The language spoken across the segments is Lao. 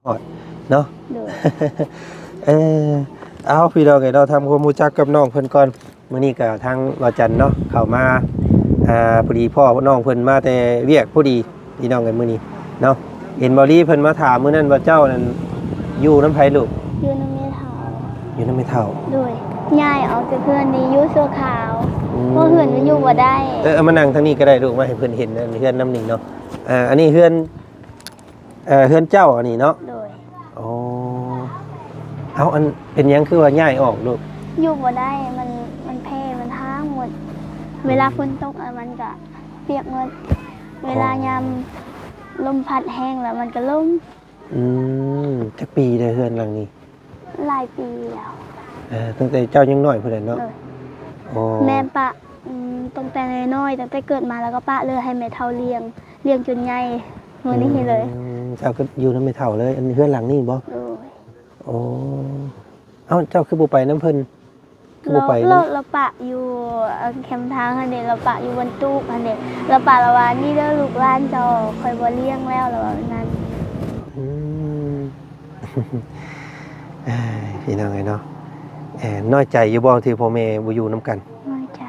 ຮອດເນາະ. ໂດຍ ເອີ ເອົາ ພີ່ນ້ອງເອີຍເນາະ ທຳຄວາມຮູ້ຈັກກັບນ້ອງເພິ່ນກ່ອນ. ມື້ນີ້ກໍທາງບ່າວຈັນເນາະ ເຂົ້າມາ ອ່າ ພໍດີພໍ້ນ້ອງເພິ່ນມາແຕ່ວຽກພໍດີ ພີ່ນ້ອງເອີຍ ມື້ນີ້ເນາະ. ເຫັນບ່າວລີເພິ່ນມາຖາມມື້ນັ້ນວ່າເຈົ້ານັ້ນຢູ່ນຳໃຜລູກ? ຢູ່ນຳແມ່ເຖົ້າ. ຢູ່ນຳແມ່ເຖົ້າ. ໂດຍ ຍ້າຍອອກຈາກເຮືອນນີ້ຢູ່ຊົ່ວຄາວ ອືມ ເພາະເຮືອນມັນຢູ່ບໍ່ໄດ້. ເອີ ເອົາມານັ່ງທາງນີ້ກໍໄດ້ລູກ ມາໃຫ້ເພິ່ນເຫັນເຮືອນນຳນີ້ເນາະ. ເອີ ອັນນີ້ເຮືອນ ເອີ ເຮືອນເຈົ້າອັນນີ້ເນາະ. ໂດຍ. ອໍ ເອົາ ອັນ ເປັນຫຍັງຄືວ່າຍ້າຍອອກລູກ? ຢູ່ບໍ່ໄດ້ ມັນ ມັນແພ້ ມັນຮ້າງໝົດ. ອືມ ເວລາຝົນຕົກ ອະ ມັນກະປຽກໝົດ. ອໍ ເວລາຍາມລົມພັດແຮງແລ້ວມັນກະລົ້ມ. ອືມ ຈັກປີແລ້ວເຮືອນຫຼັງນີ້? ຫຼາຍປີແລ້ວ. ເອີ ຕັ້ງແຕ່ເຈົ້າຍັງນ້ອຍພຸ້ນແຫຼະເນາະ. ໂດຍ. ອໍ ແມ່ປະ ອືມ ຕັ້ງແຕ່ນ້ອຍໆ ຕັ້ງແຕ່ເກີດມາ ແລ້ວກໍປະເລີຍໃຫ້ແມ່ເຖົ້າລ້ຽງ ລ້ຽງຈົນໃຫຍ່ມື້ນີ້ເລີຍ. ອືມ ເຈົ້າກໍຢູ່ນຳແມ່ເຖົ້າເລີຍ ອັນເຮືອນຫຼັງນີ້ບໍ? ໂດຍ. ໂອ້ ເອົ້າ ເຈົ້າຄືບໍ່ໄປນຳເພິ່ນ? ຄືບໍ່ໄປນຳ? ລາວ ລາວປະຢູ່ ອັນ ແຄມທາງຫັ້ນເດ ລາວປະຢູ່ບ່ອນຕູບຫັ້ນເດ ລາວປະ ລາວວ່າ ນີ້ເດີລູກຫຼານເຈົ້າ ຂ້ອຍບໍ່ລ້ຽງແລ້ວ ລາວວ່າແບບນັ້ນ. ອືມ ເອີຍ ພີ່ນ້ອງເອີຍເນາະ ເອີ ນ້ອຍໃຈຢູ່ບໍ່ທີ່ພໍ່ແມ່ບໍ່ຢູ່ນຳກັນ? ນ້ອຍໃຈ.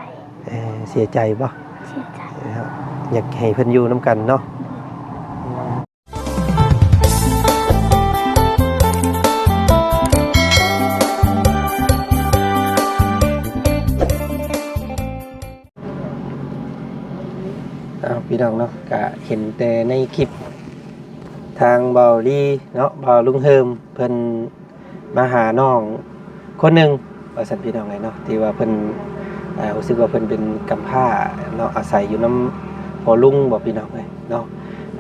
ເອີ ເສຍໃຈບໍ່? ເສຍໃຈ. ເອີ ຢາກໃຫ້ເພິ່ນຢູ່ນຳກັນເນາະ. ເອົາ ພີ່ນ້ອງເນາະ ກະເຫັນແຕ່ໃນຄລິບ ທາງບ່າວລີເນາະ ບ່າວລຸງເຮີມ ເພິ່ນມາຫານ້ອງຄົນໜຶ່ງວ່າຊັ້ນ ພີ່ນ້ອງເອີຍເນາະ ທີ່ວ່າເພິ່ນ ເອີ ຮູ້ສຶກວ່າເພິ່ນເປັນກຳພ້າເນາະ ອາໄສຢູ່ນຳພໍ່ລຸງບໍ ພີ່ນ້ອງເອີຍເນາະ.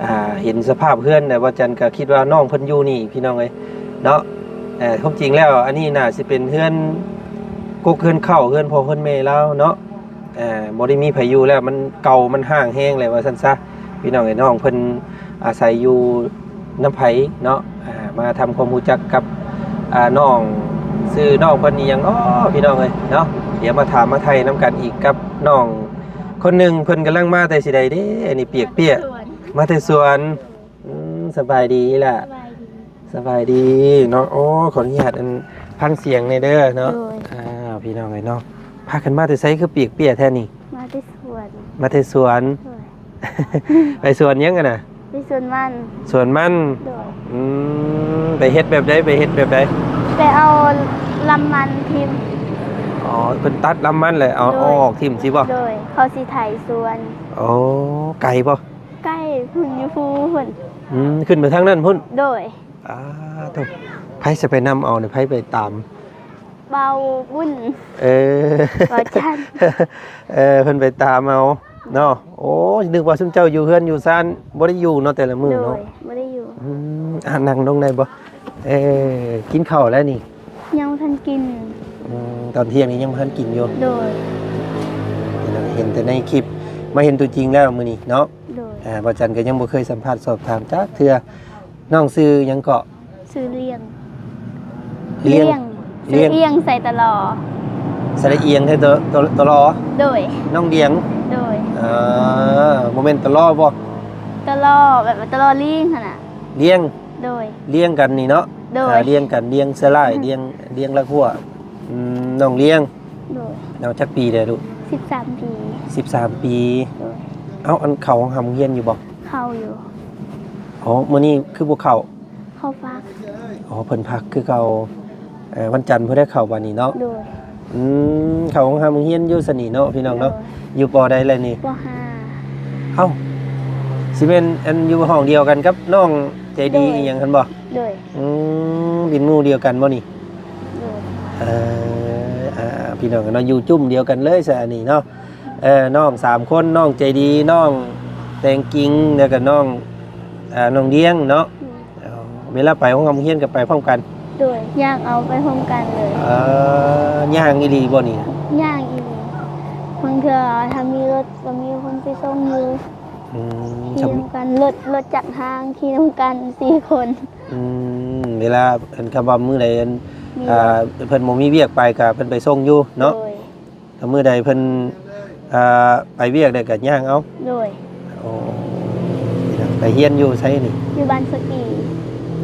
ອ່າ ເຫັນສະພາບເຮືອນແລ້ວ ບ່າວຈັນກໍຄິດວ່ານ້ອງເພິ່ນຢູ່ນີ້ ພີ່ນ້ອງເອີຍເນາະ. ເອີ ຄວາມຈິງແລ້ວ ອັນນີ້ໜ້າຊິເປັນເຮືອນ ກົກເຮືອນເຄົ້າ ເຮືອນພໍ່ເຮືອນແມ່ລາວເນາະ. ເອີ ບໍ່ໄດ້ມີໃຜຢູ່ແລ້ວ ມັນເກົ່າ ມັນຮ້າງແຮງແລ້ວວ່າຊັ້ນຊະ ພີ່ນ້ອງເອີຍ. ນ້ອງເພິ່ນອາໄສຢູ່ນຳໃຜເນາະ ອ່າ ມາທຳຄວາມຮູ້ຈັກກັບ ອ່າ ນ້ອງ ຊື່ນ້ອງເພິ່ນອີ່ຫຍັງເນາະ ພີ່ນ້ອງເອີຍເນາະ. ດຽວມາຖາມມາໄຖ່ນຳກັນອີກກັບນ້ອງຄົນໜຶ່ງ ເພິ່ນກຳລັງມາແຕ່ຊິໃດເດ້ ອັນນີ້ປຽກເປຍ ມາແຕ່ສວນ. ອືມ ສະບາຍດີລະ. ສະບາຍດີ ສະບາຍດີເນາະ. ໂອ້ ຂໍອະນຸຍາດ ອັນ ຟັງສຽງແດ່ເດີເນາະ. ໂດຍ. ອ້າວ ພີ່ນ້ອງເອີຍເນາະ ພາກັນມາແຕ່ໃສຄືປຽກເປຍແທ້ນີ້? ມາແຕ່ສວນ. ມາແຕ່ສວນ. ໂດຍ. ໄປສວນຫຍັງຫັ້ນນະ? ໄປສວນມັນ. ສວນມັນ. ໂດຍ. ອືມ ໄປເຮັດແບບໃດ? ໄປເຮັດແບບໃດ? ໄປເອົາລຳມັນຖິ້ມ. ອໍ ເພິ່ນຕັດລຳມັນແລ້ວເອົາ ໂດຍ ເອົາອອກຖິ້ມຊີ້ບໍ? ໂດຍ. ເຂົາຊິໄຖສວນ. ໂອ້ ໄກບໍ່? ໃກ້ພຸ້ນ ຢູ່ພູພຸ້ນ. ອືມ ຂຶ້ນໄປທາງນັ້ນພຸ້ນ. ໂດຍ. ອ້າໂທ້ ໃຜຊິໄປນຳເອົານີ້? ໃຜໄປຕາມ? ບ່າວບຸນ. ເອີ ບ່າວຈັນ. ເອີ ເພິ່ນໄປຕາມເອົາເນາະ. ໂອ້ ນຶກວ່າຊຸມເຈົ້າຢູ່ເຮືອນຢູ່ຊານ ບໍ່ໄດ້ຢູ່ເນາະ ແຕ່ລະມື້ເນາະ. ໂດຍ ບໍ່ໄດ້ຢູ່. ອືມ ອ່າ ນັ່ງລົງໄດ້ບໍ່? ເອີ ກິນເຂົ້າແລ້ວນີ້? ຍັງບໍ່ທັນກິນ. ອືມ ຕອນທ່ຽງນີ້ຍັງບໍ່ທັນກິນຢູ່. ໂດຍ. ເຫັນແຕ່ໃນຄລິບ ມາເຫັນຕົວຈິງແລ້ວມື້ນີ້ເນາະ. ໂດຍ. ອ່າ ບ່າວຈັນກໍຍັງບໍ່ເຄີຍສຳພາດສອບຖາມຈັກເທື່ອ. ນ້ອງຊື່ຫຍັງເກາະ? ຊື່ລຽງ. ລຽງ. ລຽງ. ລຽງ. ຊື່ລຽງ ໃສ່ຕະຫຼໍ. ສະຫຼະອຽງ ໃສ່ຕະ ຕະ ຕະຫຼໍ. ໂດຍ. ນ້ອງລຽງ. ໂດຍ. ອ່າ ບໍ່ແມ່ນຕະຫຼໍບໍ່? ຕະຫຼໍ ແບບວ່າຕະຫຼໍລີງຫັ້ນນະ. ລຽງ. ໂດຍ. ລຽງກັນນີ້ເນາະ. ໂດຍ. ອ່າ ລຽງກັນ ລຽງສະຫຼາຍ ອືມ ລຽງ ລຽງລະຫົວ. ອືມ ນ້ອງລຽງ. ໂດຍ. ເອົາ ຈັກປີແລ້ວລູກ? ສິບສາມປີ. ສິບສາມປີ. ໂດຍ. ເອົ້າ ອັນເຂົ້າໂຮງຮ່ຳໂຮງຮຽນຢູ່ບໍ່? ເຂົ້າຢູ່. ອໍ ມື້ນີ້ຄືບໍ່ເຂົ້າ? ເຂົ້າພັກ. ອໍ ເພິ່ນພັກຄືເກົ່າ. ເອີ ວັນຈັນເພິ່ນໄດ້ເຂົ້າບາດນີ້ເນາະ. ໂດຍ. ອືມ ເຂົ້າໂຮງຮ່ຳໂຮງຮຽນຢູ່ຊັ້ນນີ້ເນາະ ພີ່ນ້ອງເນາະ. ໂດຍ. ຢູ່ ປໍ ໃດແລ້ວນີ້? ປໍ ຫ້າ. ເອົ້າ ຊິແມ່ນອັນຢູ່ຫ້ອງດຽວກັນກັບນ້ອງໃຈດີ ໂດຍ ອີ່ຫຍັງຫັ້ນບໍ່? ໂດຍ. ອືມ ເປັນໝູ່ດຽວກັນບໍ່ນີ້? ໂດຍ. ເອີ ອ່າ ພີ່ນ້ອງເນາະ ຢູ່ຈຸ້ມດຽວກັນເລີຍຊະອັນນີ້ເນາະ. ເອີ ນ້ອງສາມຄົນ ນ້ອງໃຈດີ ນ້ອງແຕງກິງ ແລ້ວກໍນ້ອງ ອ່າ ນ້ອງດຽງເນາະ. ໂດຍ. ເອີ ເວລາໄປໂຮງຮຽນກໍໄປພ້ອມກັນ? ໂດຍ. ຍ່າງເອົາໄປພ້ອມກັນເລີຍ. ເອີ ຍ່າງອີ່ຫຼີບໍ່ນີ້? ຍ່າງອີ່ຫຼີ. ບາງເທື່ອຖ້າມີລົດກໍມີຄົນໄປສົ່ງຢູ່. ອືມ ຂີ່ນຳກັນ ລົດ ລົດຈັກຮາງ ຂີ່ນຳກັນສີ່ຄົນ. ອືມ ເວລາ ອັນ ຄຳວ່າມື້ໃດ ອັນ ມີ ອ່າ ເພິ່ນບໍ່ມີວຽກໄປ ກະເພິ່ນໄປສົ່ງຢູ່ເນາະ. ໂດຍ. ຖ້າມື້ໃດເພິ່ນ ອ່າ ໄປວຽກໃດກະຍ່າງເອົາ. ໂດຍ. ໂອ້ ໄປຮຽນຢູ່ໃສນີ້? ຢູ່ບ້ານສະກີ.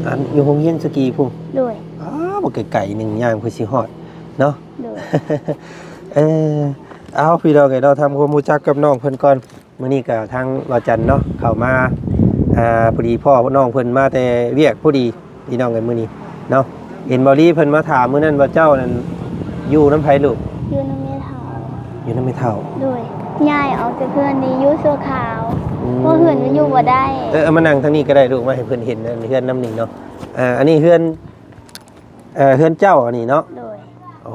ອັນຢູ່ໂຮງຮຽນສະກີພຸ້ນ? ໂດຍ. ອ້າວ ບໍ່ໄກໆໜຶ່ງ ຍ່າງເພື່ອຊິຮອດເນາະ. ໂດຍ. ເອີ ເອົາ ພີ່ນ້ອງເອີຍເນາະ ທຳຄວາມຮູ້ຈັກກັບນ້ອງເພິ່ນກ່ອນ. ມື້ນີ້ກໍທາງບ່າວຈັນເນາະ ເຂົ້າມາ ອ່າ ພໍດີພໍ້ນ້ອງເພິ່ນມາແຕ່ວຽກພໍດີ ພີ່ນ້ອງເອີຍ ມື້ນີ້ເນາະ. ເຫັນບ່າວລີເພິ່ນມາຖາມມື້ນັ້ນວ່າເຈົ້ານັ້ນຢູ່ນຳໃຜລູກ? ຢູ່ນຳແມ່ເຖົ້າ. ຢູ່ນຳແມ່ເຖົ້າ. ໂດຍ. ຍ້າຍອອກຈາກເຮືອນນີ້ຢູ່ຊົ່ວຄາວ ອືມ ເພາະເຮືອນມັນຢູ່ບໍ່ໄດ້. ເອີ ເອົາມານັ່ງທາງນີ້ກໍໄດ້ລູກ ມາໃຫ້ເພິ່ນເຫັນເຮືອນນຳນີ້ເນາະ. ອ່າ ອັນນີ້ເຮືອນ ເອີ ເຮືອນເຈົ້າອັນນີ້ເນາະ? ໂດຍ. ອໍ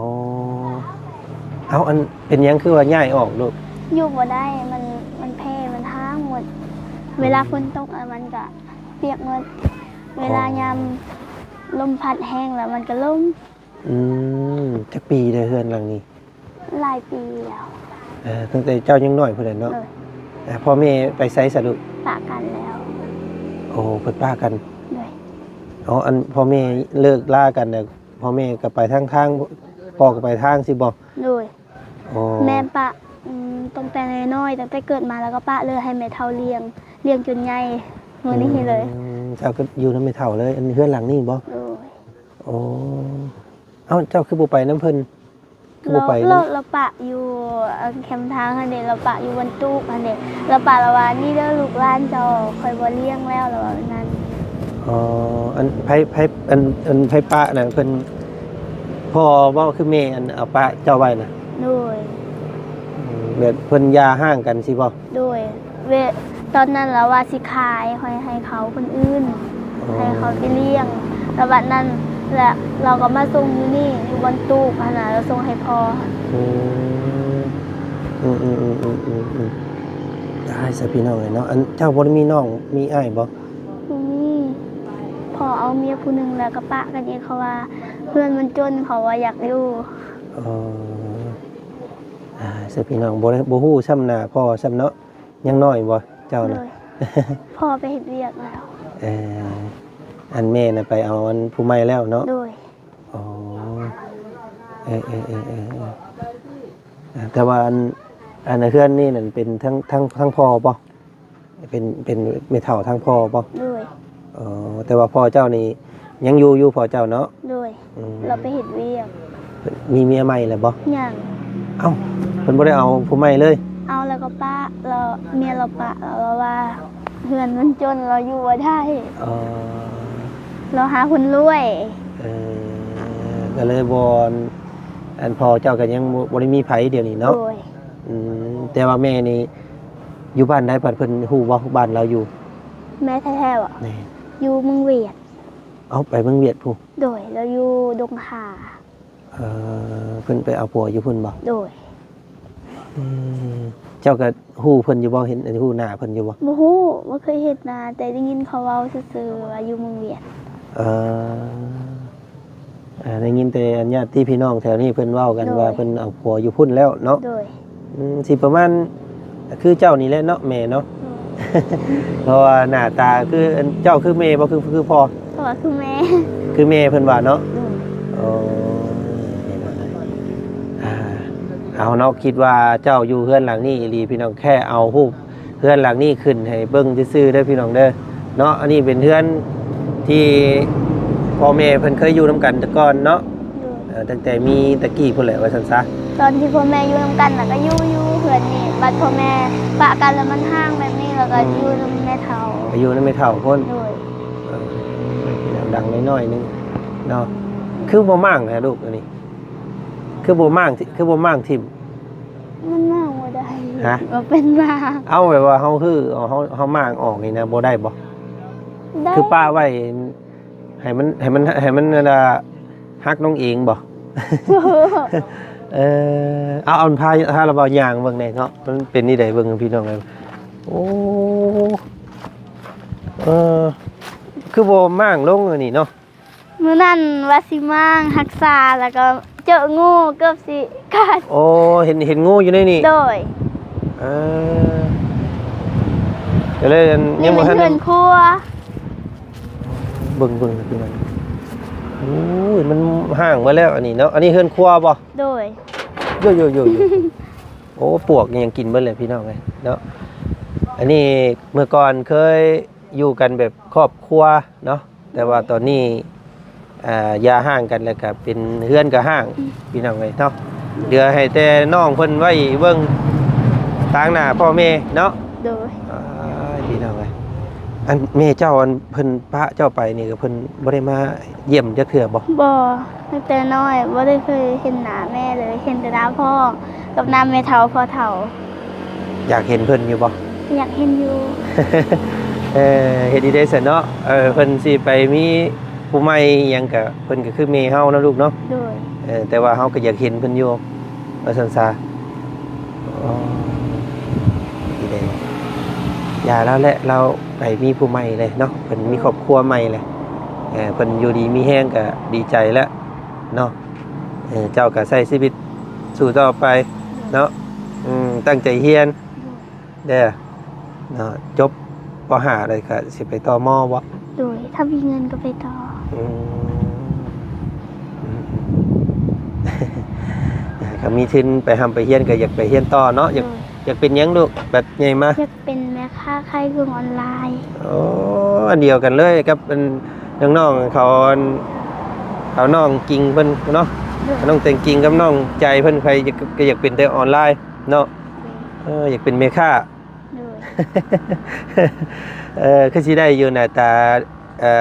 ເອົາ ອັນ ເປັນຫຍັງຄືວ່າຍ້າຍອອກລູກ? ຢູ່ບໍ່ໄດ້ ມັນ ມັນແພ້ ມັນຮ້າງໝົດ. ອືມ ເວລາຝົນຕົກ ອະ ມັນກະປຽກໝົດ. ອໍ ເວລາຍາມລົມພັດແຮງແລ້ວມັນກະລົ້ມ. ອືມ ຈັກປີແລ້ວເຮືອນຫຼັງນີ້? ຫຼາຍປີແລ້ວ. ເອີ ຕັ້ງແຕ່ເຈົ້າຍັງນ້ອຍພຸ້ນແຫຼະເນາະ. ໂດຍ. ເອີ ພໍ່ແມ່ໄປໃສຊະລູກ? ປະກັນແລ້ວ. ໂອ້ ເພິ່ນປະກັນ. ໂດຍ. ອໍ ອັນພໍ່ແມ່ເລີກລາກັນນະ ພໍ່ແມ່ກໍໄປທາງ ທາງ ພໍ່ກໍໄປທາງຊີ້ບໍ່? ໂດຍ. ອໍ ແມ່ປະ ອືມ ຕັ້ງແຕ່ນ້ອຍໆ ຕັ້ງແຕ່ເກີດມາແລ້ວກໍປະເລີຍ ໃຫ້ແມ່ເຖົ້າລ້ຽງ ລ້ຽງຈົນໃຫຍ່ມື້ນີ້ເລີຍ. ອືມ ເຈົ້າກໍຢູ່ນຳແມ່ເຖົ້າເລີຍ ອັນເຮືອນຫຼັງນີ້ບໍ່? ໂດຍ. ໂອ້ ເອົ້າ ເຈົ້າຄືບໍ່ໄປນຳເພິ່ນ? ຄືບໍ່ໄປນຳ? ລາວ ລາວປະຢູ່ ອັນ ແຄມທາງຫັ້ນເດ ລາວປະຢູ່ບ້ານຕູກຫັ້ນເດ ລາວປະ ລາວວ່າ ນີ້ເດີລູກຫຼານເຈົ້າ ຂ້ອຍບໍ່ລ້ຽງແລ້ວ ລາວວ່າແບບນັ້ນ. ອໍ ອັນ ໃຜ ໃຜ ອັນ ອັນ ໃຜປະນະ ເພິ່ນ ພໍ່ບໍ່ ຄືແມ່ ອັນ ເອົາປະເຈົ້າໄວ້ນະ? ໂດຍ. ອືມ ແບບເພິ່ນຢ່າຮ້າງກັນຊີ້ບໍ່? ໂດຍ. ເວ ຕອນນັ້ນລາວວ່າຊິຂາຍ ໃຫ້ ໃຫ້ເຂົາຄົນອື່ນ ອໍ ໃຫ້ເຂົາໄປລ້ຽງ ແລ້ວບັດນັ້ນ ແລ້ວລາວກໍມາສົ່ງຢູ່ນີ້ ຢູ່ບ່ອນຕູກຫັ້ນນະ ລາວສົ່ງໃຫ້ພໍ່. ອືມ ອືມໆ ຕາຍຊະພີ່ນ້ອງເອີຍເນາະ. ອັນ ເຈົ້າບໍ່ໄດ້ມີນ້ອງມີອ້າຍບໍ່? ບໍ່ມີ. ພໍ່ເອົາເມຍຜູ້ໜຶ່ງ ແລ້ວກໍປະກັນອີກ ເຂົາວ່າເຮືອນມັນຈົນ ເຂົາບໍ່ຢາກຢູ່. ອໍ ຕາຍຊະພີ່ນ້ອງ ບໍ່ໄດ້ ບໍ່ຮູ້ຊ້ຳໜ້າພໍ່ຊ້ຳເນາະ. ຍັງນ້ອຍບໍ່ເຈົ້ານະ? ໂດຍ. ພໍ່ໄປເຮັດວຽກແລ້ວ. ເອີ ອັນແມ່ນະໄປເອົາອັນຜູ້ໃໝ່ແລ້ວເນາະ? ໂດຍ. ອໍ ເອີໆ ແຕ່ວ່າອັນ ອັນເຮືອນນີ້ນັ້ນເປັນທັງ ທັງ ທັງພໍ່ບໍ່? ເປັນ ເປັນແມ່ເຖົ້າທາງພໍ່ບໍ່? ໂດຍ. ອໍ ແຕ່ວ່າພໍ່ເຈົ້ານີ້ຍັງຢູ່ຢູ່ ພໍ່ເຈົ້າເນາະ? ໂດຍ. ອືມ ລາວໄປເຮັດວຽກ. ມີເມຍໃໝ່ແລ້ວບໍ່? ຍັງ. ເອົ້າ ເພິ່ນບໍ່ໄດ້ເອົາຜູ້ໃໝ່ເລີຍ? ເອົາແລ້ວກໍປະ ແລ້ວເມຍລາວປະ ແລ້ວລາວວ່າເຮືອນມັນຈົນ ລາວຢູ່ບໍ່ໄດ້. ອໍ ລາວຫາຄົນລວຍ. ເອີ ກໍເລີຍບໍ່ ອັນພໍ່ເຈົ້າກໍຍັງບໍ່ ບໍ່ໄດ້ມີໃຜດຽວນີ້ເນາະ? ໂດຍ. ອືມ ແຕ່ວ່າແມ່ນີ້ຢູ່ບ້ານໃດ ບັດເພິ່ນຮູ້ບໍ່ ບ້ານລາວຢູ່? ແມ່ແທ້ໆ ບໍ່? ແມ່ນ. ຢູ່ເມືອງວຽດ. ເອົາ ໄປເມືອງວຽດພຸ້ນ? ໂດຍ. ລາວຢູ່ດົງຄາ. ເອີ ເພິ່ນໄປເອົາຜົວຢູ່ພຸ້ນບໍ່? ໂດຍ. ອືມ ເຈົ້າກໍຮູ້ເພິ່ນຢູ່ບໍ່? ເຫັນ ຮູ້ໜ້າເພິ່ນຢູ່ບໍ່? ບໍ່ຮູ້ ບໍ່ເຄີຍເຫັນໜ້າ ແຕ່ໄດ້ຍິນເຂົາເວົ້າຊື່ໆ ວ່າຢູ່ເມືອງວຽດ. ເອີ ອ່າ ໄດ້ຍິນແຕ່ອັນຍາດຕິພີ່ນ້ອງແຖວນີ້ເພິ່ນເວົ້າກັນ ໂດຍ ວ່າເພິ່ນເອົາຜົວຢູ່ພຸ້ນແລ້ວເນາະ. ໂດຍ. ອືມ ຊິປະມານຄືເຈົ້ານີ້ແຫຼະເນາະ ແມ່ເນາະ. ໂດຍ. ເພາະວ່າໜ້າຕາຄື ອັນ ເຈົ້າຄືແມ່ບໍ່ ຄື ຄືພໍ່? ເພາະວ່າຄືແມ່. ຄືແມ່ເພິ່ນວ່າເນາະ. ໂດຍ. ໂອ້ ອ່າ ເອົາເນາະ ຄິດວ່າເຈົ້າຢູ່ເຮືອນຫຼັງນີ້ອີ່ຫຼີ ພີ່ນ້ອງ ແຄ່ເອົາຮູບເຮືອນຫຼັງນີ້ຂຶ້ນໃຫ້ເບິ່ງຊື່ໆເດີພີ່ນ້ອງເດີເນາະ. ອັນນີ້ເປັນເຮືອນທີ່ພໍ່ແມ່ເພິ່ນເຄີຍຢູ່ນຳກັນແຕ່ກ່ອນເນາະ. ໂດຍ. ເອີ ຕັ້ງແຕ່ມີແຕ່ກີ້ພຸ້ນແຫຼະວ່າຊັ້ນຊະ. ຕອນທີ່ພໍ່ແມ່ຢູ່ນຳກັນນະ ກໍຢູ່ ຢູ່ເຮືອນນີ້ ບັດພໍ່ແມ່ປະກັນແລ້ວມັນຮ້າງແບບນີ້ ແລ້ວກໍ ອືມ ຢູ່ນຳແມ່ເຖົ້າ. ໄປຢູ່ນຳແມ່ເຖົ້າພຸ້ນ. ໂດຍ. ເອີ ດັງນ້ອຍໆໜຶ່ງເນາະ. ຄືບໍ່ມ້າງແທ້ລູກ ອັນນີ້ ຄືບໍ່ມ້າງ ຄືບໍ່ມ້າງຖິ້ມ? ມັນມ້າງບໍ່ໄດ້. ຮະ? ບໍ່ເປັນມ້າງ. ເອົາ ແບບວ່າເຮົາຮື້ ເຮົາ ເຮົາ ເຮົາມ້າງອອກນີ້ນະ ບໍ່ໄດ້ບໍ່? ໄດ້. ຄືປະໄວ້ໃຫ້ມັນ ໃຫ້ມັນ ໃຫ້ມັນ ອັນນ່າ ຫັກລົງເອງບໍ່? ເອີ ເອົາ ເອົາ ພາ ພາລາວເວົ້າຍ່າງເບິ່ງແດ່ເນາະ ມັນເປັນນີ້ໃດເບິ່ງພີ່ນ້ອງເອີຍ. ໂອ້ ເອີ ຄືບໍ່ມ້າງລົງອັນນີ້ເນາະ? ມື້ນັ້ນວ່າຊິມ້າງຮັກສາ ແລ້ວກໍເຈີງູເກືອບຊິກັດ. ໂອ້ ເຫັນ ເຫັນງູຢູ່ໃນນີ້? ໂດຍ. ເອີ ກໍເລີຍ ອັນ ຍັງບໍ່ທັນ ນີ້ແມ່ນເຮືອນຄົວ. ເບິ່ງ ເບິ່ງ ພີ່ນ້ອງ ໂອ້ຍ ມັນຮ້າງໝົດແລ້ວອັນນີ້ເນາະ. ອັນນີ້ເຮືອນຄົວບໍ່? ໂດຍ. ໂຢໆໆໆ ໂອ້ ປວກຫຍັງກິນເບິດເລີຍພີ່ນ້ອງເອີຍເນາະ. ອັນນີ້ເມື່ອກ່ອນເຄີຍຢູ່ກັນແບບຄອບຄົວເນາະ. ແຕ່ວ່າຕອນນີ້ ອ່າ ຢ່າຮ້າງກັນ ແລ້ວກໍເປັນເຮືອນກໍຮ້າງ ອືມ ພີ່ນ້ອງເອີຍເນາະ. ເຫຼືອໃຫ້ແຕ່ນ້ອງເພິ່ນໄວ້ເບິ່ງຕາງໜ້າພໍ່ແມ່ເນາະ. ໂດຍ. ອ້າຍ ພີ່ນ້ອງເອີຍ ອັນແມ່ເຈົ້າ ອັນເພິ່ນປະເຈົ້າໄປນີ້ ກໍເພິ່ນບໍ່ໄດ້ມາຢ້ຽມຈັກເທື່ອບໍ່? ບໍ່ ຕັ້ງແຕ່ນ້ອຍບໍ່ໄດ້ເຄີຍເຫັນໜ້າແມ່ເລີຍ ເຫັນແຕ່ໜ້າພໍ່ກັບໜ້າແມ່ເຖົ້າພໍ່ເຖົ້າ. ຢາກເຫັນເພິ່ນຢູ່ບໍ່? ຢາກເຫັນຢູ່. ເອີ ເຮັດດີເດ້ຊັ້ນເນາະ. ເອີ ເພິ່ນຊິໄປມີຜູ້ໃໝ່ອີ່ຫຍັງກະ ເພິ່ນກໍຄືແມ່ເຮົາເນາະລູກເນາະ. ໂດຍ. ເອີ ແຕ່ວ່າເຮົາກໍຢາກເຫັນເພິ່ນຢູ່ ວ່າຊັ້ນຊະ. ອໍ ດີເດ້. ຢ່າລາວແຫຼະ ລາວໄປມີຜູ້ໃໝ່ເລີຍເນາະ ເພິ່ນມີຄອບຄົວໃໝ່ເລີຍ. ເອີ ເພິ່ນຢູ່ດີມີແຮງກໍດີໃຈແລ້ວເນາະ. ເອີ ເຈົ້າກໍໃຊ້ຊີວິດສູ້ຕໍ່ໄປເນາະ. ອືມ ຕັ້ງໃຈຮຽນເດີເນາະ. ຈົບ ປໍຫ້າ ແລ້ວກໍຊິໄປຕໍ່ ມໍ ບໍ່? ໂດຍ ຖ້າມີເງິນກໍໄປຕໍ່. ອືມ ອືມ ກໍມີທຶນໄປຮ່ຳໄປຮຽນ ກໍຢາກໄປຮຽນຕໍ່ເນາະ. ຢາກ ໂດຍ ຢາກເປັນຫຍັງລູກ ບັດໃຫຍ່ມາ? ຢາກເປັນແມ່ຄ້າຂາຍເຄື່ອງອອນລາຍ. ໂອ້ ອັນດຽວກັນເລີຍກັບອັນ ນ້ອງໆເຂົາ ອັນ ເຂົານ້ອງກິ່ງເພິ່ນເນາະ. ໂດຍ. ນ້ອງແຕງກິ່ງກັບນ້ອງໃຈເພິ່ນ ໃຜຢາກ ກໍຢາກເປັນແຕ່ອອນລາຍເນາະ. ໂດຍ. ເອີ ຢາກເປັນແມ່ຄ້າ. ໂດຍ. ເອີ ຄືຊິໄດ້ຢູ່ ໜ້າຕາ ເອີ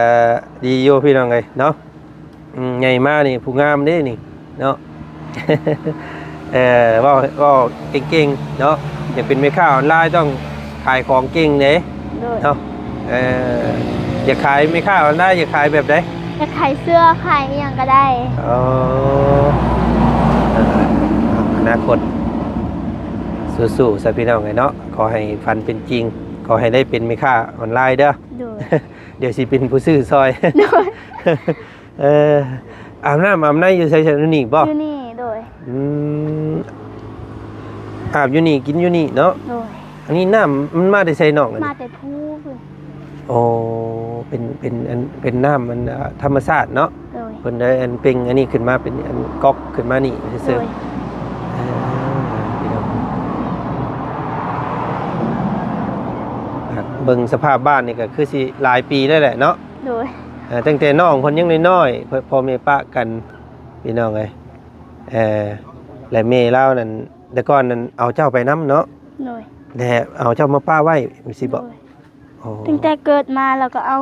ດີຢູ່ ພີ່ນ້ອງເອີຍເນາະ. ອືມ ໃຫຍ່ມານີ້ຜູ້ງາມເດ້ນີ້ເນາະ. ເອີ ເວົ້າ ເວົ້າເກັ່ງໆເນາະ. ຢາກເປັນແມ່ຄ້າອອນລາຍ ຕ້ອງຂາຍຂອງເກັ່ງເດ້. ໂດຍ. ເນາະ. ເອີ ຢາກຂາຍ ແມ່ຄ້າອອນລາຍ ຢາກຂາຍແບບໃດ? ຢາກຂາຍເສື້ອ ຂາຍອີ່ຫຍັງກໍໄດ້. ອໍ ອະນາຄົດສູ້ໆຊະ ພີ່ນ້ອງເອີຍເນາະ. ຂໍໃຫ້ຝັນເປັນຈິງ ຂໍໃຫ້ໄດ້ເປັນແມ່ຄ້າອອນລາຍເດີ. ໂດຍ. ດຽວຊິເປັນຜູ້ຊື້ຊ່ອຍ. ໂດຍ. ເອີ ອາບນ້ຳອາບໃນຢູ່ໃສ? ຢູ່ນີ້ບໍ່? ຢູ່ນີ້. ໂດຍ. ອືມ ອາບຢູ່ນີ້ ກິນຢູ່ນີ້ເນາະ. ໂດຍ. ອັນນີ້ນ້ຳມັນມາແຕ່ໃສນ້ອງ? ມາແຕ່ພູພຸ້ນ. ໂອ້ ເປັນ ເປັນອັນ ເປັນນ້ຳອັນ ອາ ທຳມະຊາດເນາະ. ໂດຍ. ເພິ່ນໄດ້ອັນເປັ່ງອັນນີ້ຂຶ້ນມາ ເປັນອັນກອກຂຶ້ນມານີ້ຊື່ໆ. ໂດຍ. ເອີ ພີ່ນ້ອງ ເບິ່ງສະພາບບ້ານນີ້ກໍຄືຊິຫຼາຍປີແລ້ວແຫຼະເນາະ. ໂດຍ. ເອີ ຕັ້ງແຕ່ນ້ອງເພິ່ນຍັງນ້ອຍໆ ພໍ່ແມ່ປະກັນ ພີ່ນ້ອງເອີຍ. ເອີ ແລະແມ່ລາວນັ້ນ ແຕ່ກ່ອນນັ້ນເອົາເຈົ້າໄປນຳເນາະ. ໂດຍ. ແລະເອົາເຈົ້າມາປະໄວ້ ແມ່ນຊິບໍ່? ໂດຍ. ອໍ ຕັ້ງແຕ່ເກີດມາລາວກໍເອົາ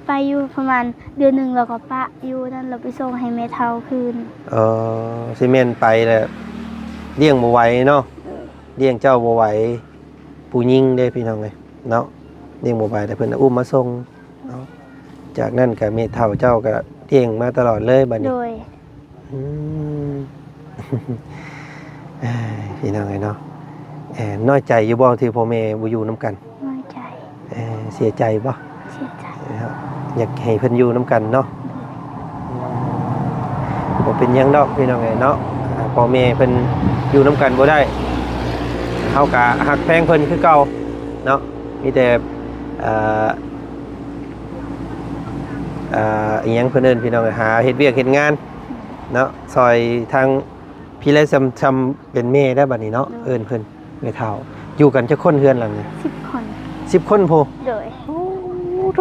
ໄປຢູ່ປະມານເດືອນໜຶ່ງ ລາວກໍປະຢູ່ນັ້ນ ລາວໄປສົ່ງໃຫ້ແມ່ເຖົ້າຄືນ. ເອີ ຊິແມ່ນໄປແລ້ວລ້ຽງບໍ່ໄຫວເນາະ. ໂດຍ. ລ້ຽງເຈົ້າບໍ່ໄຫວ ຜູ້ຍິງເດ້ ພີ່ນ້ອງເອີຍເນາະ. ລ້ຽງບໍ່ໄຫວ ແຕ່ເພິ່ນອຸ້ມມາສົ່ງເນາະ. ຈາກນັ້ນກໍແມ່ເຖົ້າເຈົ້າກໍລ້ຽງມາຕະຫຼອດເລີຍບັດນີ້. ໂດຍ. ອືມ ພີ່ນ້ອງເອີຍເນາະ. ເອີ ນ້ອຍໃຈຢູ່ບໍ່ທີ່ພໍ່ແມ່ບໍ່ຢູ່ນຳກັນ? ນ້ອຍໃຈ. ເອີ ເສຍໃຈບໍ່? ເສຍໃຈ. ເນາະ ຢາກໃຫ້ເພິ່ນຢູ່ນຳກັນເນາະ. ອືມ ບໍ່ເປັນຫຍັງດອກ ພີ່ນ້ອງເອີຍເນາະ. ອາ ພໍ່ແມ່ເພິ່ນຢູ່ນຳກັນບໍ່ໄດ້ ເຮົາກະຮັກແພງເພິ່ນຄືເກົ່າເນາະ. ມີແຕ່ ເອີ ເອີ ອີ່ຫຍັງເພິ່ນເອີ້ນ ພີ່ນ້ອງເອີຍ ຫາເຮັດວຽກເຮັດງານເນາະ ຊ່ອຍທາງ ພີ່ແລະ ຊ່ຳ ຊ່ຳເປັນແມ່ໄດ້ບັດນີ້ເນາະ. ໂດຍ. ເອີ້ນເພິ່ນແມ່ເຖົ້າ. ຢູ່ກັນຈັກຄົນເຮືອນຫຼັງນີ້? ສິບຄົນ. ສິບຄົນພຸ້ນ? ໂດຍ. ໂອ້ໂ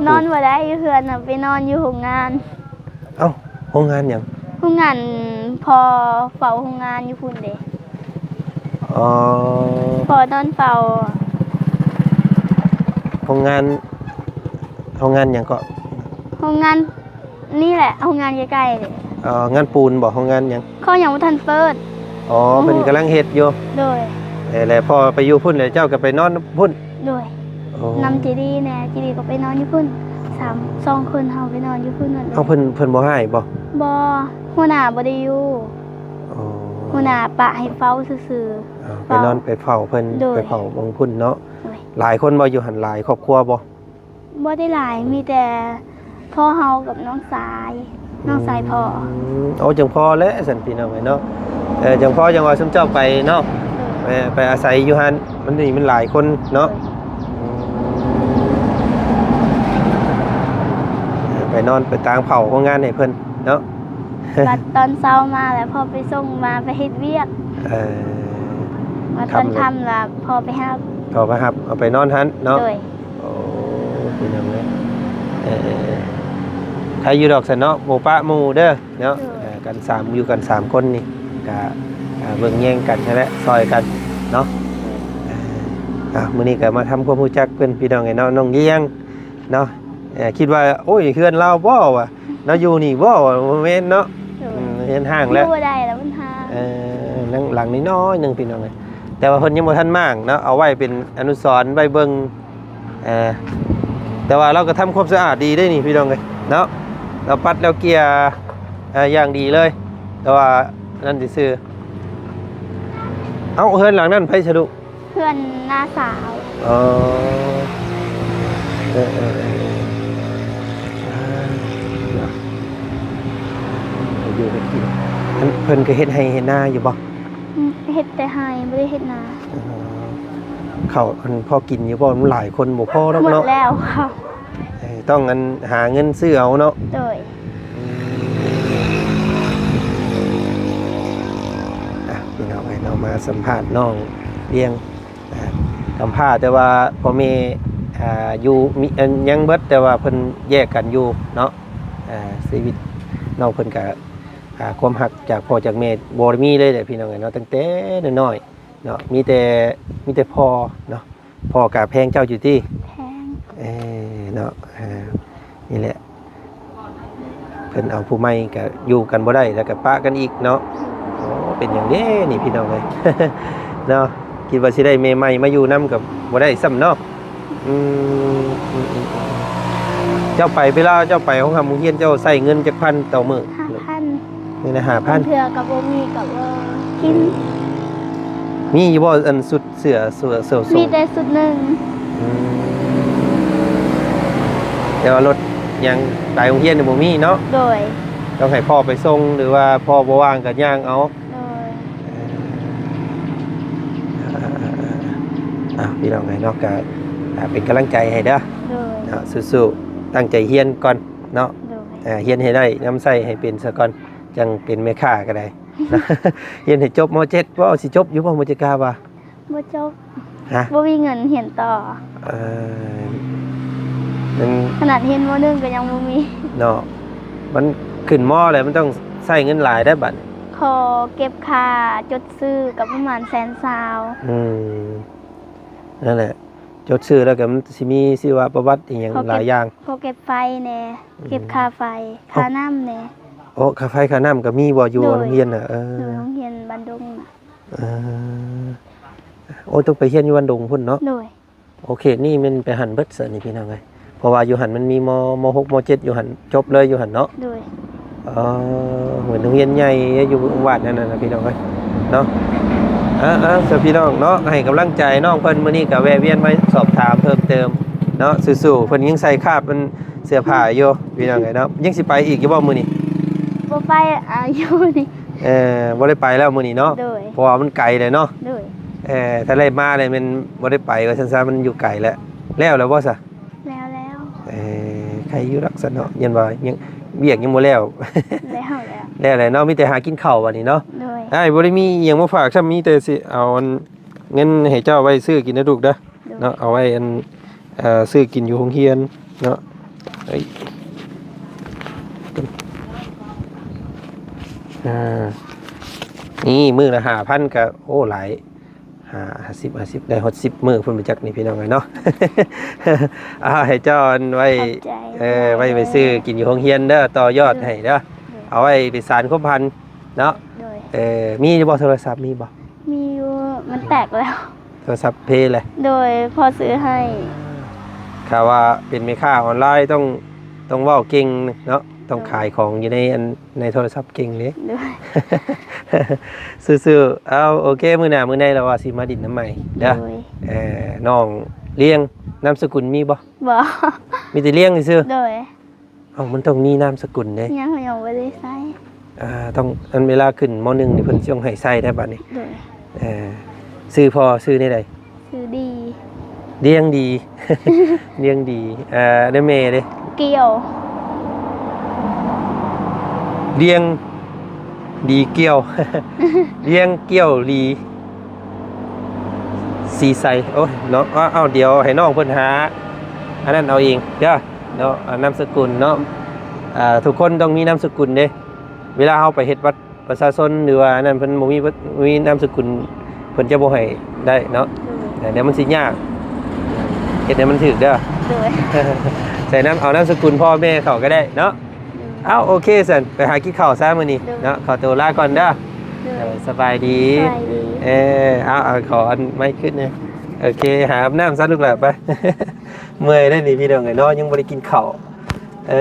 ຫ ນອນບໍ່ໄດ້ຢູ່ເຮືອນນະ ໄປນອນຢູ່ໂຮງງານ. ເອົ້າ ໂຮງງານຫຍັງ? ໂຮງງານພໍ່ເຝົ້າໂຮງງານຢູ່ພຸ້ນເດ້. ອໍ ພໍ່ນອນເຝົ້າ. ໂຮງງານ ໂຮງງານຫຍັງເກາະ? ໂຮງງານ ນີ້ແຫຼະ ໂຮງງານໃກ້ໆເດ້. ອໍ ງານປູນບໍ່? ໂຮງງານຫຍັງ? ເຂົາຍັງບໍ່ທັນເປີດ. ອໍ ເພິ່ນກຳລັງເຮັດຢູ່. ໂດຍ. ເອີ ແລ້ວພໍ່ໄປຢູ່ພຸ້ນ ແລ້ວເຈົ້າກໍໄປນອນພຸ້ນ? ໂດຍ. ອໍ ນຳເຈດີແດ່ ເຈດີກໍໄປນອນຢູ່ພຸ້ນ. ສາມ ສອງຄົນເຮົາໄປນອນຢູ່ພຸ້ນໝົດເລີຍ. ເອົາ ເພິ່ນ ເພິ່ນບໍ່ຮ້າຍບໍ່? ບໍ່ ຫົວໜ້າບໍ່ໄດ້ຢູ່. ອໍ ຫົວໜ້າປະໃຫ້ເຝົ້າຊື່ໆ. ອໍ ໄປນອນໄປເຝົ້າເພິ່ນ. ໂດຍ. ໄປເຝົ້າເບິ່ງພຸ້ນເນາະ. ໂດຍ. ຫຼາຍຄົນບໍ່ຢູ່ຫັ້ນ? ຫຼາຍຄອບຄົວບໍ່? ບໍ່ໄດ້ຫຼາຍ ມີແຕ່ພໍ່ເຮົາກັບນ້ອງຊາຍ ນ້ອງຊາຍພໍ່. ອືມ ໂອ້ ຈັ່ງພໍແຫຼະຊັ້ນ ພີ່ນ້ອງເອີຍເນາະ. ເອີ ຈັ່ງພໍຈັ່ງວ່າຊຸມເຈົ້າໄປເນາະ. ໂດຍ. ໄປ ໄປອາໄສຢູ່ຫັ້ນ ມັນນີ້ມັນຫຼາຍຄົນເນາະ. ໂດຍ. ອືມ ໄປນອນໄປຕາງເຝົ້າໂຮງງານໃຫ້ເພິ່ນເນາະ. ບັດຕອນເຊົ້າມາແລ້ວພໍ່ໄປສົ່ງ ມາໄປເຮັດວຽກ. ເອີ ມາຕອນຄ່ຳແລ້ວພໍ່ໄປຮັບ. ພໍ່ໄປຮັບ ເອົາໄປນອນຫັ້ນເນາະ. ໂດຍ. ໂອ້ ພີ່ນ້ອງເອີຍ ເອີ ເອີ ໃຜຢູ່ດອກຊັ້ນເນາະ ບໍ່ປະໝູ່ເດີເນາະ. ໂດຍ ເອີ ກັນສາມ ຢູ່ກັນສາມຄົນນີ້ກະ ອ່າ ເບິ່ງແຍງກັນຫັ້ນແຫຼະ ຊ່ອຍກັນເນາະ. ອ່າ ມື້ນີ້ກະມາທຳຄວາມຮູ້ຈັກເພິ່ນ ພີ່ນ້ອງເອີຍເນາະ ນ້ອງລຽງເນາະ. ເອີ ຄິດວ່າ ໂອ້ຍ ເຮືອນລາວບໍ່ວະ ລາວຢູ່ນີ້ບໍ່ວະ ບໍ່ແມ່ນເນາະ. ໂດຍ ອືມ ເຮືອນຮ້າງແລ້ວ ຢູ່ບໍ່ໄດ້ແລ້ວ ມັນຮ້າງ. ເອີ ຫຼັງ ຫຼັງນ້ອຍໆໜຶ່ງ ພີ່ນ້ອງເອີຍ ແຕ່ວ່າເພິ່ນຍັງບໍ່ທັນມ້າງເນາະ ເອົາໄວ້ເປັນອະນຸສອນໄວ້ເບິ່ງ. ເອີ ແຕ່ວ່າລາວກໍທຳຄວາມສະອາດດີເດ້ນີ້ ພີ່ນ້ອງເອີຍເນາະ ລາວປັດລາວເກຍ ເອີ ຢ່າງດີເລີຍ ແຕ່ວ່ານັ້ນຊື່ໆ. ເອົ້າ ເຮືອນຫຼັງນັ້ນໃຜສະດຸ? ເພື່ອນນ້າສາວ. ເອີ ເອີ ເອີ ເອີ ເນາະ ຢູ່ເຮັດກິນ. ອັນ ເພິ່ນກໍເຮັດໄຮ່ເຮັດນາຢູ່ບໍ່? ອືມ ເຮັດແຕ່ໄຮ່ ບໍ່ໄດ້ເຮັດນາ. ອໍ ເຂົ້າ ອັນ ພໍກິນຢູ່ບໍ່? ມັນຫຼາຍຄົນບໍ່ພໍດອກເນາະ. ໝົດແລ້ວເຂົ້າ. ເອີ ຕ້ອງ ອັນ ຫາເງິນຊື້ເອົາເນາະ. ໂດຍ ອືມ ອ່ະ ພີ່ນ້ອງເອີຍເນາະ ມາສຳພາດນ້ອງລຽງ ອ່າ ກຳພ້າ ແຕ່ວ່າພໍ່ແມ່ ອ່າ ຢູ່ ມີ ອັນ ຍັງເບິດ ແຕ່ວ່າເພິ່ນແຍກກັນຢູ່ເນາະ. ອ່າ ຊີວິດນ້ອງເພິ່ນກະ ອ່າ ຄວາມຮັກຈາກພໍ່ຈາກແມ່ບໍ່ໄດ້ມີເລີຍເດ້ ພີ່ນ້ອງເອີຍເນາະ ຕັ້ງແຕ່ນ້ອຍໆເນາະ. ມີແຕ່ ມີແຕ່ພໍ່ເນາະ. ພໍ່ກະແພງເຈົ້າຢູ່ຕິ? ແພງ. ເອີ ເນາະ ເອີ ນີ້ແຫຼະ ເພິ່ນເອົາຜູ້ໃໝ່ກະຢູ່ກັນບໍ່ໄດ້ ແລ້ວກະປະກັນອີກເນາະ. ໂອ້ ເປັນຫຍັງເດ້ນີ້ ພີ່ນ້ອງເອີຍ ເນາະ. ຄິດວ່າຊິໄດ້ແມ່ໃໝ່ມາຢູ່ນຳກະບໍ່ໄດ້ຊ້ຳເນາະ. ອືມ ອືມ ອືມ ອືມ ເຈົ້າໄປ ເວລາເຈົ້າໄປໂຮງຮ່ຳໂຮງຮຽນ ເຈົ້າໃຊ້ເງິນຈັກພັນຕໍ່ມື້? ຫ້າພັນ. ມື້ລະຫ້າພັນ. ບາງເທື່ອກໍບໍ່ມີກໍບໍ່ກິນ. ມີຢູ່ບໍ່ ອັນ ຊຸດເສື້ອ ເສື້ອ ເສື້ອໂສ້ງ? ມີແຕ່ຊຸດໜຶ່ງ. ອືມ ແຕ່ວ່າລົດຫຍັງໄປໂຮງຮຽນນີ້ບໍ່ມີເນາະ? ໂດຍ. ຕ້ອງໃຫ້ພໍ່ໄປສົ່ງ ຫຼືວ່າພໍ່ບໍ່ວ່າງກໍຍ່າງເອົາ. ໂດຍ. ເອີ ອ່າ ພີ່ນ້ອງເອີຍເນາະ ກະ ອ່າ ເປັນກຳລັງໃຈໃຫ້ເດີ. ໂດຍ. ເນາະ ສູ້ໆ ຕັ້ງໃຈຮຽນກ່ອນເນາະ. ໂດຍ. ອ່າ ຮຽນໃຫ້ໄດ້ ນຳໃຊ້ໃຫ້ເປັນສາກ່ອນ ຈັ່ງເປັນແມ່ຄ້າກໍໄດ້. ຮຽນໃຫ້ຈົບ ມໍເຈັດ ບໍ່ ຊິຈົບຢູ່ບໍ່ ມໍເຈັດ ກະວ່າ? ບໍ່ຈົບ. ຮະ? ບໍ່ມີເງິນຮຽນຕໍ່. ເອີ ມັນ ຂະໜາດຮຽນ ມໍໜຶ່ງ ກໍຍັງບໍ່ມີເນາະ. ມັນຂຶ້ນ ມໍ ແລ້ວ ມັນຕ້ອງໃຊ້ເງິນຫຼາຍໄດ໋ບັດນີ້. ຂໍເກັບຄ່າຈົດຊື່ກໍປະມານແສນຊາວ. ອືມ ນັ້ນແຫຼະ ຈົດຊື່ແລ້ວກໍມັນຊິມີຊີວະປະຫວັດອີ່ຫຍັງຫຼາຍຢ່າງ. ຂໍເກັບໄຟແດ່ ອືມ ເກັບຄ່າໄຟ ຄ່ານ້ຳແດ່. ໂອ້ ຄ່າໄຟຄ່ານ້ຳກໍມີບໍ່ ຢູ່ ໂດຍ ໂຮງຮຽນນະ? ເອີ ໂດຍ ໂຮງຮຽນບ້ານດົງນະ. ເອີ ໂອ້ ຕ້ອງໄປຮຽນຢູ່ບ້ານດົງພຸ້ນເນາະ? ໂດຍ. ໂອເຄ ນີ້ແມ່ນໄປຫັ້ນເບິດຊະນີ້ ພີ່ນ້ອງເອີຍ ເພາະວ່າຢູ່ຫັ້ນມັນມີ ມໍ ມໍຫົກ ມໍເຈັດ ຢູ່ຫັ້ນ ຈົບເລີຍຢູ່ຫັ້ນເນາະ? ໂດຍ. ອໍ ເໝືອນໂຮງຮຽນໃຫຍ່ຢູ່ບ້ານນັ້ນນະ ພີ່ນ້ອງເອີຍເນາະ. ເອົາໆ ຊະ ພີ່ນ້ອງເນາະ ໃຫ້ກຳລັງໃຈນ້ອງເພິ່ນ ມື້ນີ້ກໍແວະວຽນມາສອບຖາມເພີ່ມເຕີມເນາະ. ສູ້ໆ ເພິ່ນຍັງໃສ່ຄາບມັນເສື້ອຜ້າຢູ່ ພີ່ນ້ອງເອີຍເນາະ. ຍັງຊິໄປອີກຢູ່ບໍ່ມື້ນີ້? ບໍ່ໄປ ອາ ຢູ່ນີ້. ເອີ ບໍ່ໄດ້ໄປແລ້ວມື້ນີ້ເນາະ? ໂດຍ. ເພາະວ່າມັນໄກແຫຼະເນາະ? ໂດຍ. ເອີ ຖ້າໄດ້ມາແລ້ວແມ່ນບໍ່ໄດ້ໄປວ່າຊັ້ນຊະ ມັນຢູ່ໄກແຫຼະ. ແລ້ວແລ້ວບໍ່ຊະ? ແລ້ວແລ້ວ. ເອີ ໃຄຢູ່ດອກຊັ້ນເນາະ ຢ້ານວ່າຍັງ ວຽກຍັງບໍ່ແລ້ວ. ແລ້ວແລ້ວ. ແລ້ວແຫຼະເນາະ ມີແຕ່ຫາກິນເຂົ້າບັດນີ້ເນາະ. ໂດຍ. ອ້າຍບໍ່ໄດ້ມີອີ່ຫຍັງມາຝາກຊ້ຳ ມີແຕ່ຊິເອົາອັນ ເງິນໃຫ້ເຈົ້າໄວ້ຊື້ກິນເດີລູກເດີ. ໂດຍ. ເນາະ ເອົາໄວ້ອັນ ເອີ ຊື້ກິນຢູ່ໂຮງຮຽນເນາະ. ເອີຍ ອ່າ ນີ້ມື້ລະຫ້າພັນກໍ ໂອ້ ຫຼາຍ ຫ້າ ຫ້າສິບ ຫ້າສິບ ໄດ້ຮອດສິບມື້ພຸ້ນໄປຈັກນີ້ ພີ່ນ້ອງເອີຍເນາະ. ອ່າ ໃຫ້ເຈົ້າອັນໄວ້ ຂອບໃຈ. ເອີ ໄວ້ໄປຊື້ກິນຢູ່ໂຮງຮຽນເດີ ຕໍ່ຍອດໃຫ້ເດີ. ໂດຍ. ເອົາໄວ້ໄປສານຄວາມຝັນເນາະ. ໂດຍ. ເອີ ມີຢູ່ບໍ່ໂທລະສັບ ມີບໍ່? ມີຢູ່ ມັນແຕກແລ້ວ. ໂທລະສັບເພແຫຼະ. ໂດຍ ພໍ່ຊື້ໃຫ້. ຖ້າວ່າເປັນແມ່ຄ້າອອນລາຍ ຕ້ອງ ຕ້ອງເວົ້າເກັ່ງເນາະ ຕ້ອງຂາຍຂອງຢູ່ໃນອັນ ໃນໂທລະສັບເກັ່ງເດ້. ໂດຍ. ສູ້ໆ ເອົາ ໂອເຄ ມື້ໜ້າມື້ໃນລະວ່າຊິມາດິນນຳໃໝ່ເດີ. ໂດຍ. ເອີ ນ້ອງລຽງ ນາມສະກຸນມີບໍ່? ບໍ່. ມີແຕ່ລຽງຊື່ໆ. ໂດຍ. ເອົ້າ ມັນຕ້ອງມີນາມສະກຸນເດ້. ຍັງ ຍັງບໍ່ໄດ້ໃຊ້. ອ່າ ຕ້ອງ ອັນເວລາຂຶ້ນ ມໍໜຶ່ງ ນີ້ເພິ່ນຊິຕ້ອງໃຫ້ໃຊ້ໄດ໋ບັດນີ້. ໂດຍ. ເອີ ຊື່ພໍ່ຊື່ແນວໃດ? ຊື່ດີ. ລຽງດີ ລຽງດີ. ເອີ ແລ້ວແມ່ເດ້? ກ່ຽວ. ລຽງດີກ່ຽວ ລຽງກ່ຽວລີ ສີໃສ. ໂອ້ຍເນາະ ເອົາ ດຽວໃຫ້ນ້ອງເພິ່ນຫາອັນນັ້ນເອົາເອງເດີເນາະ ນາມສະກຸນເນາະ. ອ່າ ທຸກຄົນຕ້ອງມີນາມສະກຸນເດ້ ເວລາເຮົາໄປເຮັດບັດປະຊາຊົນ ຫຼືວ່າອັນນັ້ນ ເພິ່ນບໍ່ມີ ບໍ່ມີນາມສະກຸນ ເພິ່ນຈະບໍ່ໃຫ້ໄດ້ເນາະ. ໂດຍ ແຕ່ດຽວມັນຊິຍາກ ເຮັດໃຫ້ມັນຖືກເດີ. ໂດຍ ໃສ່ນາມ ເອົານາມສະກຸນພໍ່ແມ່ເຂົາກໍໄດ້ເນາະ. ໂດຍ ເອົ້າ ໂອເຄຊັ້ນ ໄປຫາກິນເຂົ້າຊະມື້ນີ້ ໂດຍ ເນາະ. ຂໍຕົວລາກ່ອນເດີ. ໂດຍ ເອີ ສະບາຍດີ ສະບາຍດີ. ເອີ ເອົາ ເອົາ ຂໍອັນໄມຂຶ້ນແດ່. ໂອເຄ ຫາອາບນ້ຳຊະລູກຫຼ້າໄປ. ເມື່ອຍເດ້ນີ້ພີ່ນ້ອງເອີຍເນາະ ຍັງບໍ່ໄດ້ກິນເຂົ້າ. ເອີ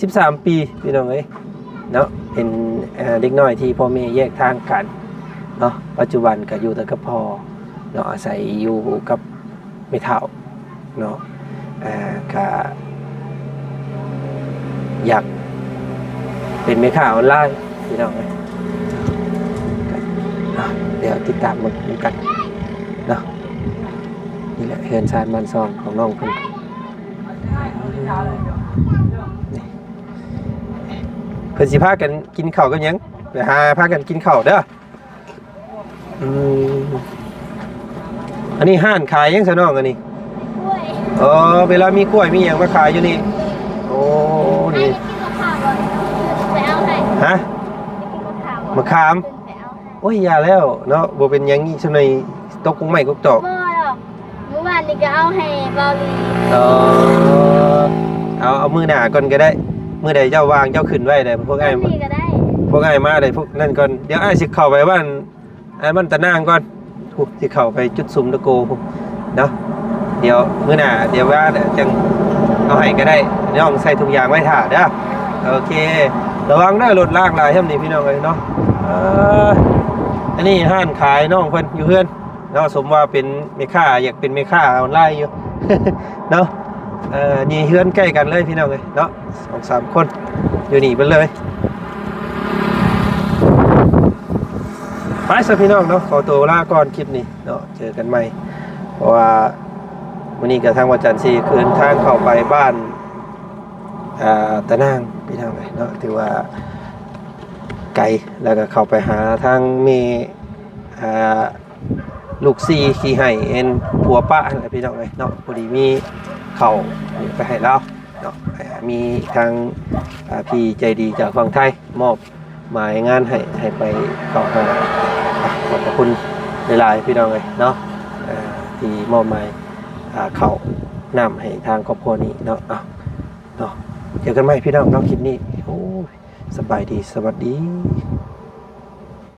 ສິບສາມປີພີ່ນ້ອງເອີຍເນາະ ເປັນ ເອີ ເດັກນ້ອຍທີ່ພໍ່ແມ່ແຍກທາງກັນເນາະ. ປັດຈຸບັນກໍຢູ່ແຕ່ກັບພໍ່ເນາະ ອາໄສຢູ່ກັບແມ່ເຖົ້າເນາະ. ເອີ ກໍຢາກເປັນແມ່ຄ້າອອນລາຍພີ່ນ້ອງເອີຍ. ກໍ ເອົາ ດຽວຕິດຕາມເບິ່ງນຳກັນເນາະ. ນີ້ແຫຼະເຮືອນຊານບ້ານຊ່ອງຂອງນ້ອງເພິ່ນ. ນີ້ ເພິ່ນຊິພາກັນກິນເຂົ້າກັບຫຍັງ? ໄປຫາພາກັນກິນເຂົ້າເດີ. ອືມ ອັນນີ້ຮ້ານຂາຍຫຍັງຊະນ້ອງ ອັນນີ້? ກ້ວຍ. ອໍ ເວລາມີກ້ວຍມີຫຍັງມາຂາຍຢູ່ນີ້. ໂອ້ ນີ້ ອ້າຍຢາກກິນໝາກຂາມບໍ່? ໄປເອົາໃຫ້. ຮະ? ຢາກກິນໝາກຂາມບໍ່? ໝາກຂາມ? ຂຶ້ນໄປເອົາໃຫ້. ໂອ້ຍ ຢ່າແລ້ວເນາະ ບໍ່ເປັນຫຍັງ ອີກສ່ຳໃດ ຕົກກົກໄມ້ກົກຕອກ. ບໍ່ດອກ ມື້ວານນີ້ກໍເອົາໃຫ້ເບົາຫຼີ. ເອີ ເອົາ ເອົາມື້ໜ້າກ່ອນກໍໄດ້. ມື້ໃດເຈົ້າວ່າງເຈົ້າຂຶ້ນໄວ້ແລ້ວ ພວກອ້າຍ ມື້ນີ້ກໍໄດ້ ພວກອ້າຍມາໄດ້ ພວກນັ້ນກ່ອນ. ດຽວອ້າຍຊິເຂົ້າໄປບ້ານ ອັນມັນຕະນາງກ່ອນ ຜູ້ ຊິເຂົ້າໄປຈຸດສຸມຕະໂກພຸ້ນເນາະ. ດຽວມື້ໜ້າ ດຽວວ່າແລ້ວຈັ່ງເອົາໃຫ້ກໍໄດ້. ນ້ອງໃສ່ຖົງຢາງໄວ້ຖ້າເດີ. ໂອເຄ ລະວັງເດີ ລົດລາກຫຼາຍແຮມນີ້ພີ່ນ້ອງເອີຍເນາະ. ເອີ ອັນນີ້ຮ້ານຂາຍນ້ອງເພິ່ນຢູ່ເຮືອນເນາະ. ສົມວ່າເປັນແມ່ຄ້າ ຢາກເປັນແມ່ຄ້າອອນລາຍຢູ່ເນາະ. ເອີ ນີ້ເຮືອນໃກ້ກັນເລີຍພີ່ນ້ອງເອີຍເນາະ ສອງສາມຄົນຢູ່ນີ້ເບິດເລີຍ. ໄປຊະພີ່ນ້ອງເນາະ ຂໍຕົວລາກ່ອນຄລິບນີ້ເນາະ ເຈີກັນໃໝ່. ເພາະວ່າມື້ນີ້ກໍທາງວາຈັນຊິເດີນທາງເຂົ້າໄປບ້ານ ອ່າ ຕານາງພີ່ນ້ອງເອີຍເນາະ ຖືວ່າໄກ. ແລ້ວກໍເຂົ້າໄປຫາທາງແມ່ ອ່າ ລູກສີ່ຂີ້ໄຫ້ ເອັນຜົວປະຫັ້ນແຫຼະພີ່ນ້ອງເອີຍເນາະ. ພໍດີມີເຂົ້າໄປໃຫ້ລາວເນາະ ມີທາງ ອ່າ ພີ່ໃຈດີຈາກຝັ່ງໄທມອບໝາຍງານໃຫ້ ໃຫ້ໄປເຂົ້າຫ້ອງ. ອ່ະ ຂອບພະຄຸນຫຼາຍໆ ພີ່ນ້ອງເອີຍເນາະ ເອີ ທີ່ມອບໝາຍ ອ່າ ເຂົ້ານ້ຳໃຫ້ທາງຄອບຄົວນີ້ເນາະ. ເອົາ ເນາະ ເຈີກັນໃໝ່ພີ່ນ້ອງເນາະ ຄລິບນີ້. ໂອ້ຍ ສະບາຍດີ ສະຫວັດດີ.